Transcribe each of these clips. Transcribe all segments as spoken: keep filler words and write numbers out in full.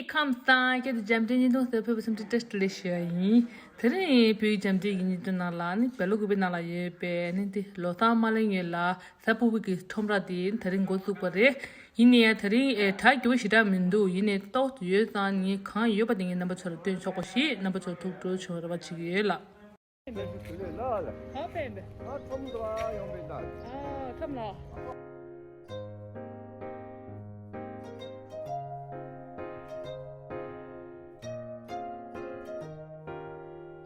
ཁམས་བཟང་། ཁྱེད་ཚོ་འཇམ་དྲན་བརྙན་ཐུང་གཟིགས་ཕེབས་པར་འཚམས་འདྲི་བཀྲ་ཤིས་བདེ་ལེགས་ཞུ་ཡ་ཡིན། དེ་རིང་བོད་ཀྱི་འཇམ་དྲན་གྱི་བརྙན་ཐུང་ནང་ལ་ནི་སྦེལ་ཀོབ་ནང་ལ་ཡོད་པའི་ནི་འདི་ལོ་གསར་མ་སླེབས་སྔོན་ལ་གཟའ་ཕུར་བུ་གི་ཁྲོམ་ར་དེ་དེ་རིང་འགོ་བཙུགས་པ་རེད། ཡིན་ནའི་དེ་རིང་ཨེ་གྲ་རྒྱས་པོ་ཞེ་དྲག་མི་འདུག་ཡིན་ནའི་ཏོག་ཙམ་ཡོད་ཙང་ངས་གང་ཡོད་པ་དེ་ངས་རྣམ་པ་ཚོ་ལ་སྟོན་ཆོག་པ་ཞིག་རྣམ་པ་ཚོ་ཐུགས་སྤྲོ་བྱུང་བའི་རེ་བ་བྱེད་ཀྱི་ཡོད་ལགས། ཨོ་ཕེབས་པས། ཨ་ཁམས་ལགས།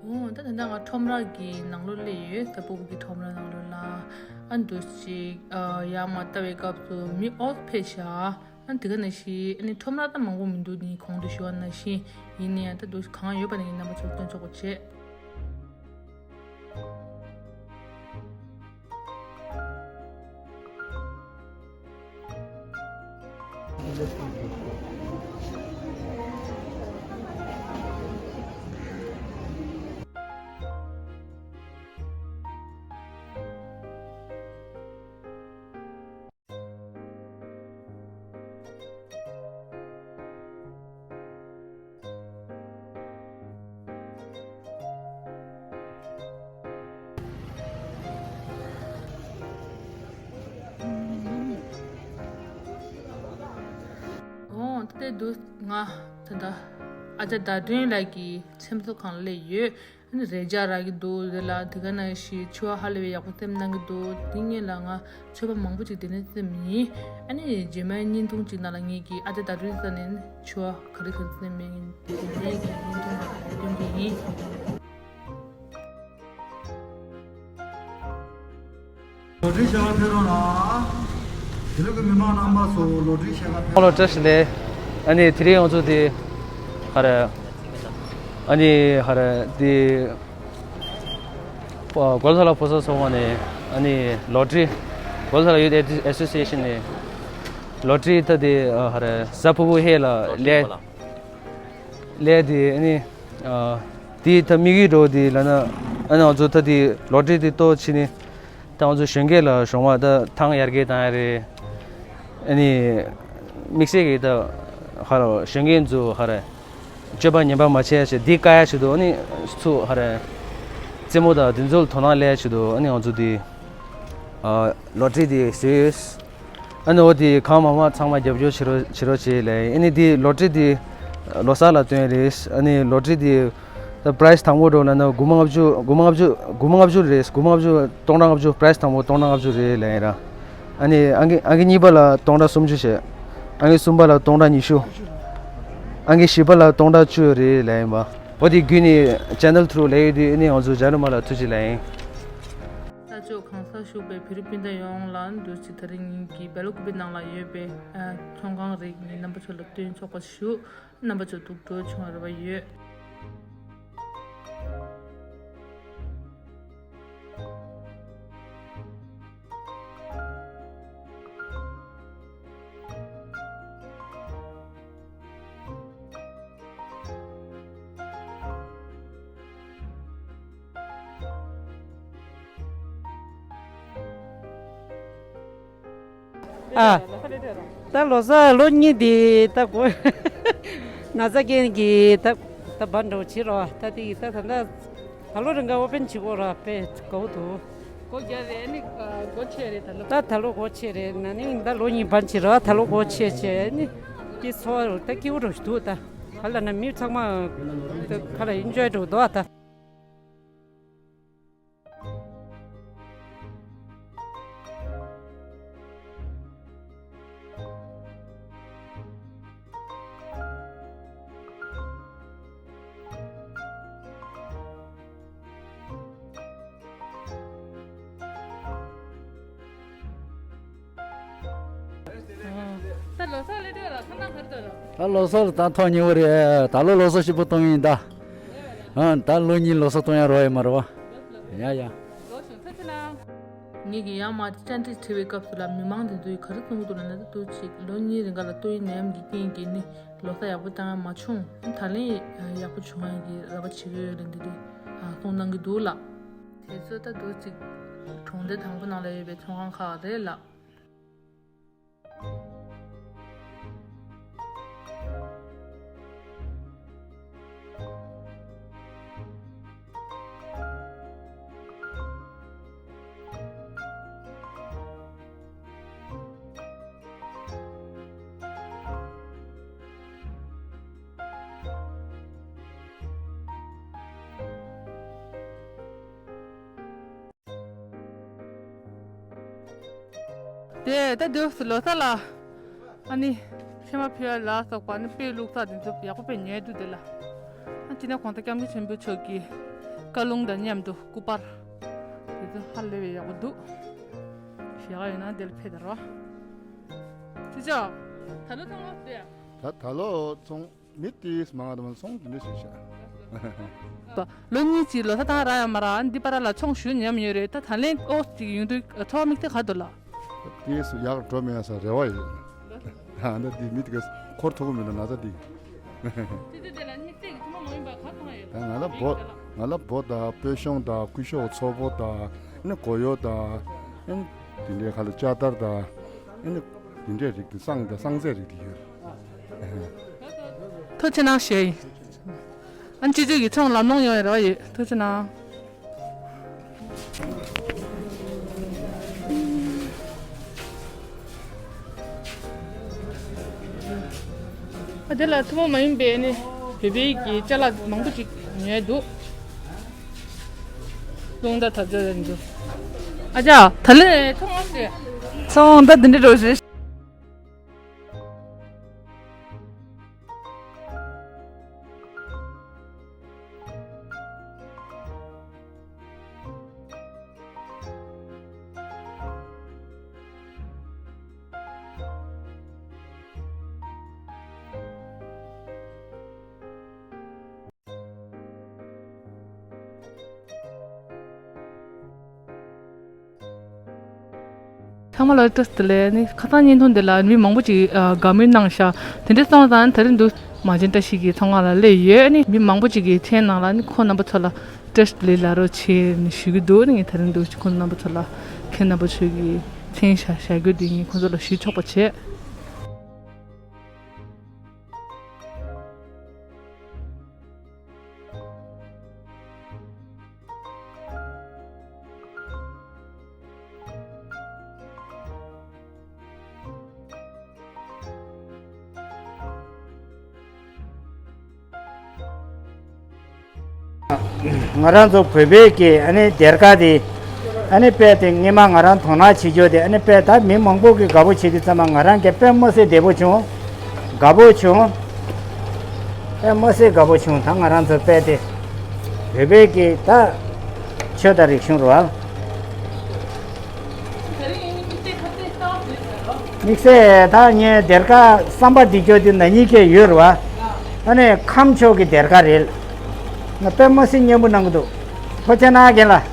ཨོ་ད་ད་ལྟ་ང་ཁྲོམ་ར་གི་ནང་ལོགས་སླེབས་ཡོད། གཟའ་ཕུར་བུ་གི་ཁྲོམ་ར་ནང་ལོགས་ལ། ཨ་འདུག་ཅིག་ཨ་ཡར་མར་ལྟ་བའི་སྐབས་སུ་མི་ཨོ་ཕེབས་ཤག་ཨ་དེ་ག་ནང་བཞིན་ཨ་ནི་ཁྲོམ་ར་ད་མང་པོ་མི་འདུག་ནི་གོང་དུ་ཞུ་བ་ནང་བཞིན། ཡིན་ནའི་ད་དུང་གང་ཡོད་པ་ནི་རྣམ་པ་ཚོར་སྟོན་ཆོག་པ་བྱས། ཨོ་དེ་འདུག་ང་ད་ལྟ་ཨ་ཅག་ཟླ་སྒྲོན་ལགས་ཀྱི་ཚེམ་བཟོ་ཁང་ལ་སླེབས་ཡོད། ཨ་ནི་རས་ཆ་རག་གི་འདུག་དེ་ལ་དེ་ག་ནང་བཞིན་ཕྱུ་པ་ཧ་ལས་པའི་ཡག་པོ་སེམས་གནང་གི་འདུག་དེ་སྔོན་ལ་ང་མཆོད་པ་མང་པོ་ཅིག་དེ་ནས་སེམས་ཡིན། ཨ་ནི་རྗེས་མའི་བརྙན་ཐུང་ཅིག་ནང་ལ་ངེད་ཀྱིས་ཨ་ཅག་ཟླ་སྒྲོན་ས་ནས་མཆོད་པ་ག་རེ་ག་རེ་སེམས་མེད་ཡིན་དེ་འདྲའི་གི་བརྙན་ཐུང་ནང་ལ་སྟོན་གི་ཡིན། ལོ་ཊ་རི་བྱེད་ག་ཕེབས་རོགས་གནང་། དེ་ལུགས་ཀྱི་མི་མང་རྣམ་པ་ཚོ་ལོ་ཊ་རི་བྱེད་ག་ཕེབས། ལོ་ཊ་རི་ལས། ཨ་ནི་དེ་རིང་ང་ཚོ་དེ་ཧ་ར། ཨ་ནི་ཧ་ར་དེ་གོ་ལ་ཐ་ལ་ཕོ་སར་ཚོགས་པ་ནས་ཨ་ནི་ལོ་ཊ་རི། གོ་ལ་ཐ་ལ་ཡུ་ཐི་ཨེ་སོ་སི་ཨེ་ཤན་ནས་ལོ་ཊ་རི་ད་དེ་ཧ་ར་གཟའ་ཕུར་བུ་ཧེ་ལ་ལས། ལས་དེ་ཨ་ནི་དེ་ད་དམིགས་ཡུལ་འགྲོ་དེ་ལ་ན། ཨ་ནི་ང་ཚོ་ད་དེ་ལོ་ཊ་རི་དེ་གཏོར་ཕྱིན་ནས། ད་ང་ཚོ་གཞོན་སྐྱེས་ལ་གཞོན་པ་ད་ཐང་ཡར་རྒྱས་བཏང་ཡ་རེད། ཨ་ནི་དམིགས་བསལ་གྱི་ད་ཧ་ར་གཞོན་སྐྱེས་ཚོ་ཧ་ར་སྤྱོད་པ་ངན་པ་མ་བྱེད་ཡ་ཆེད་འདི་བཀག་ཡ་ཆེད་དུ། ཨ་ནི་ཚུ་ཧ་ར་རྩེད་མོ་དང་དེ་ཚོ་ལ་དོ་སྣང་སླེབས་ཡ་ཆེད་དུ། ཨ་ནི་ང་ཚོ་འདི་ཨ་ལོ་ཊ་རི་འདི་བཟོས་ཡོད། ཨ་ནི་འོ་དེ་གང་མང་མང་ཚང་མ་རྒྱབ་སྐྱོར་བྱེད་རོགས་བྱེད་རོགས་བྱེད་ལབ་ཡིན། ཨ་ནི་དེ་ལོ་ཊ་རི་དེ་ལོ་གསར་ལ་བཏོན་རེད། ཨ་ནི་ལོ་ཊ་རི་དེ་ད་པ་རའི་སི་དང་པོ་འགྲོ་ལབ་ན་དགུ་མ་ལྔ་བཅུ་དགུ་མ་ལྔ་བཅུ་དགུ་མ་ལྔ་བཅུ་རེད། དགུ་མ་ལྔ་བཅུ་སྟོང་ཕྲག་ལྔ་བཅུ། པ་རའི་སི་དང་པོ་སྟོང་ཕྲག་ལྔ་བཅུ་རེད་ལབ་ཡིན་ར། ཨ་ནི་ཨང་ཀི་ཨང་ཀི་གཉིས་པ་ལ་སྟོང་ཕྲག་སུམ་ཅུ་བྱས། ཨང་ཀི་གསུམ་པ་ལ་སྟོང་ཕྲག་ཉི་ཤུ། ཨང་ཀི་བཞི་པ་ལ་སྟོང་ཕྲག་བཅུ་རེད་ལབ་ཡིན་པ། འོ་དེ་བརྒྱུད་ནས་ཅེ་ནལ་ཐུ་རུ་ལབ་ཡོད་དུས་ཨ་ནི་ང་ཚོ་ཇ་ནུ་མ་ལ་ཐུགས་རྗེ་ལབ་ཡིན། ས་ཕྱོགས་གང་སར་བཞུགས་པའི་བོད་རིགས་སྤུན་ཟླ་ཡོངས་ལ་འདུག་སེ་དེ་རིང་ཉིན་གྱི་སྦེལ་ཀོབ་ནང་ལ་ཡོད་པའི་ཨ་ཚོང་ཁང་རིགས་ངས་རྣམ་པ་ཚོ་ལ་སྟོན་ཆོག་པ་ཞུ། རྣམ་པ་ཚོ་ཐུགས་སྤྲོ་བྱུང་བའི་རེ་བ་ཡོད། ཨ། ད་ལོ་གསར་ལོ་གཉིས་འདི་ད་གོ། ན་ཚ་རྐྱེན་གྱིས་ད་ད་བར་འགྲོ་བྱེད་རོགས། ད་དེ་ཡིས་ད་ད་ད་ད་ལོ་རིང་ག་ཨོ་པན་བྱེད་དགོས་ར་དཔེ་དགའ་བོ་འདུག་སྒོ་རྒྱག་རེད། ཨ་ནི་སྒོ་ཕྱེ་རེད། ད་ལོ་ད་ད་ལོ་སྒོ་ཕྱེ་རེད། ན་ནིང་ད་ལོ་གཉིས་བར་བྱེད་ར། ད་ལོ་སྒོ་ཕྱེ་བྱས་ཨ་ནི་དེ་ཚོ་ད་སྐྱིད་པོ་འགྲོ་ཞིག་འདུག་ད་ག་ལ་ན་མི་ཚང་མ་ད་ག་ལ་ཨིན་ཇོའི་འགྲོ་འདུག་ད། ད་ལོ་གསར་ལས་དུས་ལ་ཁ་ནང་གར་དུ་རོ། ད་ལོ་གསར་ལ་ད་ཐོག་ཉེ་བོ་རེད། ད་ལོ་ལོ་གསར་ཞིབ་པོ་གཏོང་ཡིན་ད། ཨ་ད་ལོ་གཉིས་ལོ་གསར་གཏོང་ཡ་རོགས་ཡོད་མ་རེད་བ། ཡ་ཡ། ལོ་བྱུང་ཚ་ཚ་ལ། ངེད་ཀྱིས་ཡང་མ་བཅར་འདྲི་དྲི་བའི་སྐབས་སུ་ལ་མི་མང་དེ་ཚོས་ག་རེ་གསུང་གི་འདུག་ལབ་ན། ད་དུས་ཅིག་ལོ་གཉིས་རིང་ག་ལ་ཏོག་དབྱིབས་ནད་ཡམས་ཀྱི་རྐྱེན་གྱིས་ནི་ལོ་གསར་ཡག་པོ་བཏང་ཡ་མ་བྱུང་། ད་ལན་ཡག་པོ་བྱུང་ཡ་གི་རེ་བ་བྱེད་ཀྱི་ཡོད་ལབ་འདི་འདྲའི་གསུང་གནང་གི་འདུག་ལགས། དེ་ཚོ་ད་དུས་ཅིག་གྲོང་སྡེ་དང་པོ་ནང་ལ་ཡོད་པའི་ཚོང་ཁང་ཁག་རེད་ལགས། རེད། ད་དུས་སུ་ལོ་གསར་ལ་ཨ་ནི་ཕྱེ་མ་ཕུལ་ལ་སོགས་པ་ནི་དཔེ་བླུགས་ས་དེ་ཚོ་ཡག་པོ་དཔེ་ཉོས་འདུག་དེ་ལ། ཨ་ཅི་ན་གོང་ས་སྐྱབས་མགོན་ཆེན་པོ་མཆོག་གི་བཀའ་ལུང་དང་མཉམ་དུ་སྐུ་པར་དེ་ཚོ་ཧ་ལས་པའི་ཡག་པོ་འདུག། ཞེ་དགའ་ཡོད་ན་དེ་ལ་ཕེབས་དང་རོགས། ཅི་ཅོ། ད་ལོ་ཚང་མ་ཟེར། ད་ད་ལོ་ཚོང་མི་ཏིས་མང་དུ་མ་སོང་དེ་འདྲ་ཞིག་བྱ། ལོ་གཉིས་ཀྱི་ལོ་ས་དང་ར་ཡ་མ་ར་འདི་པ་ར་ལ་ཚོང་ཞུ་ཉམས་ཡོད་རེད། ད་ད་ལན་ཨོ་ཅིག་ཡོང་དུས་ཚོ་དམིགས་བསལ་ག་འདུག་ལ། ཏིས་ཡག་འགྲོ་མེད་ས་རེ་བ་ཡོད། ད་འདི་མི་ཏིས་འཁོར་ཐུག་མི་འདུག་ན་ཚ་འདི། ཏི་ཏི་དེ་ལ་དམིགས་བསལ་གྱི་ཐུན་མོང་མ་ཡིན་པ་ག་ཚང་ཡོད་ད་ང་ལ་འབོ་ང་ལ་འབོ་དང་སྤོས་ཤོང་དང་སྐུ་ཞོགས་ཚོགས་པོ་དང་ཨ་ནི་གོ་ཡོ་དང་ཨ་ནི་དེ་འདྲའི་ཁ་ལ་ལྕགས་དར་དང་ཨ་ནི་དེ་འདྲའི་རིགས་དེ་བསང་དང་བསང་རྫས་རིགས་དེ་ཡོད། ཐུགས་ཆེ་གནང་ཞེས་ཡིན། ཨ་ནི་སྤྱི་སྤྱོད་ཀྱི་ཚོང་ལམ་ལྷོང་ཡོང་ཡ་རེ་བ་ཡོད། ཐུགས་ཆེ་གནང་། ཨ་དེ་ལ་ཐུན་མོང་མ་ཡིན་པའི་ནི་བོད་པའི་གི་ཅ་ལག་མང་པོ་ཅིག་ཉོས་འདུག། རླུང་རྟ་ཐབས་ཆག་ཡོད་འདུག། ཨ་ཅག་ད་ལེ་ཐུན་མོང་ཟེར། ཚོང་ད་འདི་འདྲ་འགྲོ་ཞེས། ཚང་མ་ལ་བཀྲ་ཤིས་བདེ་ལེགས། ནི་ཁ་སང་བརྙན་ཐུང་འདི་ལ་མི་མང་པོ་ཅིག་ཨ་དགའ་མོས་གནང་ཤག། དེ་འདྲ་སོང་ཙང་ད་རིང་འདུག་མ་བྱན་བཀྲ་ཤིས་ཀྱི་ཚོང་ཁང་ལ་སླེབས་ཡོད། ནི་མི་མང་པོ་ཅིག་གིས་མཚན་གནང་ལ་ནི་ཁོང་རྣམ་པ་ཚོ་ལ་བཀྲ་ཤིས་བདེ་ལེགས་ལབ་རོགས་བྱེད་ནི་ཞུ་གི་འདུག། ནི་ངས་ད་རིང་འདུག་ཁོང་རྣམ་པ་ཚོ་ལ་ཁྱེད་རྣམ་པ་ཚོ་གི་མཚན་བཞག་བཞག་རྒྱུ་འདི་ངས་ཁོང་ཚོ་ལ་ཞུ་ཆོག་པ་བྱས། ང་རང་ཚོ་བོད་པའི་གི་ཨ་ནི་སྡེར་ཁ་དེ་ཨ་ནི་དཔེ་དེ་སྔས་མ་ང་རང་དོ་སྣང་བྱེད་རྒྱུ་དེ་ཨ་ནི་དཔེ་ད་མི་མང་པོ་གི་དགའ་པོ་བྱེད་དུས་ཙམ་པ་ང་རང་གི་དཔེ་མི་སྲིད་བདེ་པོ་བྱུང་། དགའ་པོ་བྱུང་། དཔེ་མི་སྲིད་དགའ་པོ་བྱུང་། ད་ང་རང་ཚོ་དཔེ་དེ་བོད་པའི་གི་ད་ཆོས་དང་རིག་གཞུང་རེད་བ། དམིགས་བསལ་ད་ངས་སྡེར་ཁ་བསམ་པ་འདི་ཁྱོད་འདི་ན་གཉིས་ཀས་ཡོད་རེད་བ། ཨ་ནི་ཁམས་ཕྱོགས་ཀྱི་སྡེར་ཁ་རེད། ང་དཔེ་མི་སྲིད་སྙན་པོ་གནང་གི་འདུག། ཐུགས་རྗེ་གནང་རྒན་ལགས།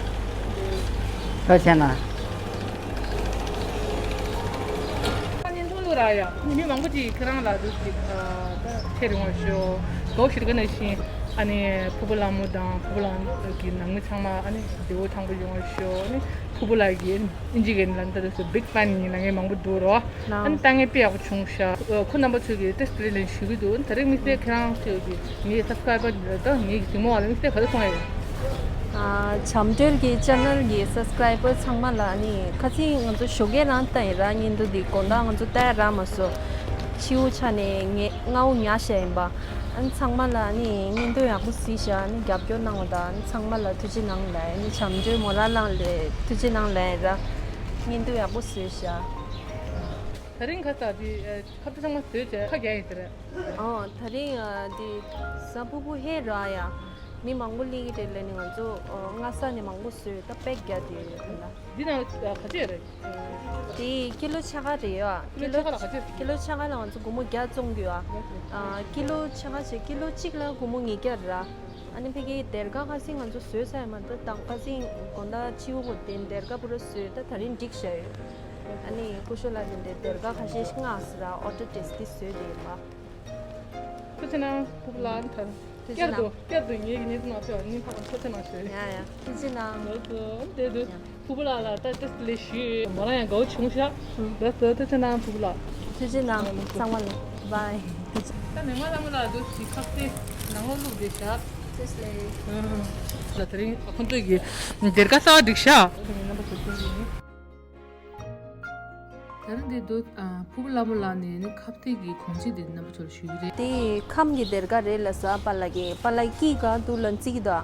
ཐུགས་རྗེ་གནང་། བརྙན་ཐུང་བླུགས་ར་ཡ། མི་མང་པོ་ཅིག་ཁྱེད་རང་ལ་འདུག་ཅིག་ཨ་ད་ཁྱེད་རིང་བ་ཤོག། གོ་ཤེས་ཀ་ནས་ཤིང་ཨ་ནི་ཕུར་བུ་ལྷ་མོ་དང་ཕུར་བུ་ལྷ་མོ་གི་ནང་མི་ཚང་མ་ཨ་ནི་བདེ་པོ་ཐང་པོ་ཡོང་བ་ཤོག། ཨ་ནི་ཕུར་བུ་ལྷ་གི་ཨིན་ཇི་གི་ལན་ད་དུ་སུ་big fan ཡིན་ལ་ངས་མང་པོ་འདུག་རོ། ཨ་ནི་ད་ངས་དཔེ་ཡག་པོ་བྱུང་ཤག། ཁོ་རྣམ་པ་ཚོས་གི་ཏེ་སྤྲེལ་ལན་ཞུ་གི་འདུག། ད་རེས་དམིགས་བསལ་ཁྱེད་རང་ཚོས་གི་ངའི་subscriber་ད་ངའི་གི་གཟིགས་མོ་བ་ལ་དམིགས་བསལ་ག་རེ་གསུང་ཡ་ཡོད། ཨ་བྱམས་སྒྲོལ་གྱི་channel གྱི་subscriber ཚང་མ་ལ་ནི་ཁ་སང་ང་ཚོ་ཞོགས་ཀས་རང་བལྟས་ཡིན་ར། བརྙན་ཐུང་འདི་དགོང་དག་ང་ཚོ་བལྟས་རག་མ་སོང་། ཕྱི་དབུགས་ཆགས་ནས་ངས་སྔ་དབུགས་ཉར་བཞག་ཡིན་པ། ཨ་ནི་ཚང་མ་ལ་ནི་བརྙན་ཐུང་ཡག་པོ་གཟིགས་ཤག། ཨ་ནི་རྒྱབ་སྐྱོར་གནང་བ་དང་ཨ་ནི་ཚང་མ་ལ་ཐུགས་རྗེ་གནང་ལབ། ཨ་ནི་བྱམས་སྒྲོལ་མོ་རང་ལ་ལས་ཐུགས་རྗེ་གནང་ལབ་ཡིན་ར། བརྙན་ཐུང་ཡག་པོ་བཟོས་ཤག། ད་རིང་ཁ་ས་འདི་ཁ་བཏགས་ཚང་མ་བཟོས་བྱས་ཁ་རྒྱག་ཡིན་ཟེར། ཨོ་ད་རིང་ཨ་འདི་ས་ཕུར་བུ་ཧེ་ར་ཡ། མི་མང་པོ་སླེབས་ཀྱི་རེད་ལབ་ནས་ང་ཚོ་ཨ་སྔ་ས་ནས་མང་པོ་བཟོས། ད་པེག་རྒྱག་དེ་ཡོད་ད། འདི་ནང་ཨ་ག་ཚོད་རེད། དེ་ཀི་ལོ་ཆ་ག་རེད་ཡ། ཀི་ལོ་ཆ་ག་ལ་ག་ཚོད། ཀི་ལོ་ཆ་ག་ལ་ང་ཚོ་སྒོར་མོ་བརྒྱ་བཙོང་གི་ཡ། ཨ་ཀི་ལོ་ཆ་ག་བྱས་ཀི་ལོ་གཅིག་ལ་སྒོར་མོ་ཉིས་བརྒྱ་ར། ཨ་ནི་ཕ་གིའི་སྡེར་ཁ་ཁ་སང་ང་ཚོ་བཟོས་ཚར་ཡོད་མ་རེད། ད་ཁ་སང་དགོང་དག་ཕྱི་དབུགས་དེ་སྡེར་ཁ་པུ་ར་བཟོས། ད་ད་རིང་འགྲིག་བཞག་ཡོད། ཨ་ནི་སྐུ་ཞབས་ལགས་དེ་འདྲའི་སྡེར་ཁ་ཁ་ཤས་ཤིག་མངགས་ཟེར་ར། ཨོ་ཌར་ཏོག་ཙམ་བཟོས་བསྡད་ཡིན་པ། ཐུགས་རྗེ་གནང་། ཕུར་བུ་ལགས་ཐར། ཐུགས་རྗེ་བསྐྱར་དུ་གནང་། བསྐྱར་དུ་ངེད་ཀྱི་བརྙན་ཐུང་ནང་ཕེབས་པར་སྙིང་ཐག་པ་ནས་ཐུགས་རྗེ་གནང་ཞུ། ཡ་ཡ་ཐུགས་རྗེ་གནང་། ལགས་སོ། དེ་དུས་ཡ། ཕུར་བུ་ལགས་ལ་ད་ཏོག་ཙམ་ལས་ཞུས། མོ་རང་ཡང་དགའ་བོ་བྱུང་ཤག། ལགས་སོ། ཐུགས་རྗེ་གནང་ཕུར་བུ་ལགས། ཐུགས་རྗེ་གནང་། ལགས་སོ། ཚང་མ་ལ་བྷའི། ད་མེ་མ་ལ་མོ་ལ་དུ་ཞིག་ཁ་སྟེ་ནང་ལོགས་བླུགས་བསྡད་ཤག། ཐུགས་རྗེ་ལེ། ལ་དེ་རིང་ཁོང་ཚོས་ཀྱི་སྡེར་ཁ་གསར་བ་བསྒྲིགས་ཤག། རྣམ་པ་ཚོ་མཐོང་གི་ཡིན། ད་རིང་འདི་རྡོ་ཨ་ཕུར་བུ་ལྷ་མོ་ལགས་ནས་ནི་ཁ་གཏད་ཀྱི་གོང་ཆེན་དེ་རྣམ་པ་ཚོར་ཞུ་གི་རེད། དེ་ཁམས་ཀྱི་སྡེར་ཁ་རེད་ལ་ས། པཱ་ལགས་ཀྱི་པཱ་ལགས་ཀྱིས་ག་དུ་ལན་རྩིས་ཀྱི་དོ།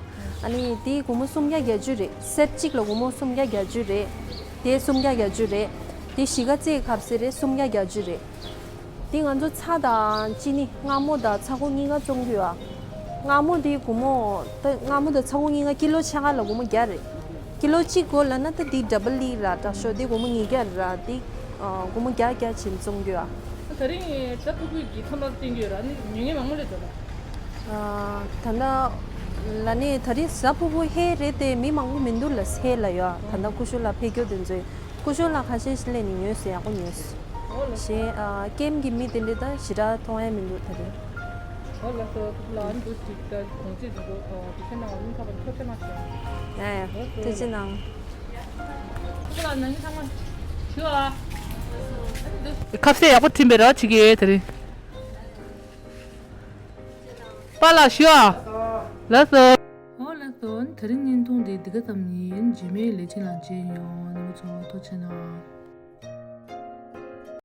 ཨ་ནི་དེ་སྒོར་མོ་སུམ་བརྒྱ་བརྒྱད་ཅུ་རེད། སེཊ་གཅིག་ལ་སྒོར་མོ་སུམ་བརྒྱ་བརྒྱད་ཅུ་རེད། དེ་སུམ་བརྒྱ་བརྒྱད་ཅུ་རེད། དེ་གཞིས་ཀ་རྩེའི་ཁ་ཟས་རེད། སུམ་བརྒྱ་བརྒྱད་ཅུ་རེད། དེ་ང་ཚོ་ཚྭ་དང་ཅི་ནི་མངར་མོ་དང་ཚྭ་ཁུ་གཉིས་ཀ་བཙོང་གི་ཡོད་ཨ། མངར་མོ་དེ་སྒོར་མོ་ད་མངར་མོ་དང་ཚྭ་ཁུ་གཉིས་ཀ་ཀི་ལོ་ཕྱེད་ཀ་ལ་སྒོར་མོ་བརྒྱ་རེད། ཀི་ལོ་གཅིག་དགོས་ལབ་ན་ད་དེ་ཌ་བལ་ལི་ར་དྲག་ཤོས་དེ་སྒོར་མོ་ཉིས་བརྒྱ་ར་དེ་ཨ་སྒོར་མོ་བརྒྱ་བརྒྱ་བྱིན་བཙོང་གི་ཡོད་ཨ། ད་རིང་ད་ཕུ་ཕུ་གི་ཐོན་པ་སྟོན་གྱི་ཡོད་ར། ནི་ཉོ་མཁན་མང་པོ་སླེབས་འདུག་ད། ཨ་ད་ལྟ་ལ་ནི་ད་རིང་གཟའ་ཕུར་བུ་ཧེ་རེད་དེ་མི་མང་པོ་མི་འདུག་ལ། ཧེ་ལ་ཡོད་ཨ། ད་ལྟ་ཀུ་ཤུ་ལ་ཕེབས་རྒྱུ་དེ་ཚོས། ཀུ་ཤུ་ལ་ཁ་ཤས་ཤིག་སླེབས་ནས་ཉོས་སོང་། ཡག་པོ་ཉོས་སོང་། ཨོ་ལགས་སོ། གཞན་ཨ་ཀེམ་གྱི་མི་དེ་འདྲ་ད་ཞེ་དྲག་མཐོང་ཡ་མི་འདུག་ད་རིང་། ཨོ་ལགས་སོ། ཐུགས་ལ་འདུག་ཅིག་ད་གོང་ཚིག་འདུག་ཨོ་དེ་ཁྱེད་ནང་ལ་ཐག་པ་ཐོག་ཆེ་མ་ཆེ། ཨེ་ཐུགས་རྗེ་གནང་། ཐུགས་ལ་ནང་གི་ཚང་མ་ཞུ་ཨ། ཁ་ཟས་ཡག་པོ་བྲིས་པའི་ར་ཅིག་གི་དེ་རིང་། པཱ་ལགས་ཞུ་ཨ། ལགས་སོ། ཨོ་ལགས་སོ། དེ་རིང་བརྙན་ཐུང་འདི་འདི་ག་ཙམ་ཡིན། རྗེས་མའི་ལེ་ཚན་ལ་མཇལ་ཡོང་། རྣམ་པ་ཚོ་ཐུགས་རྗེ་གནང་།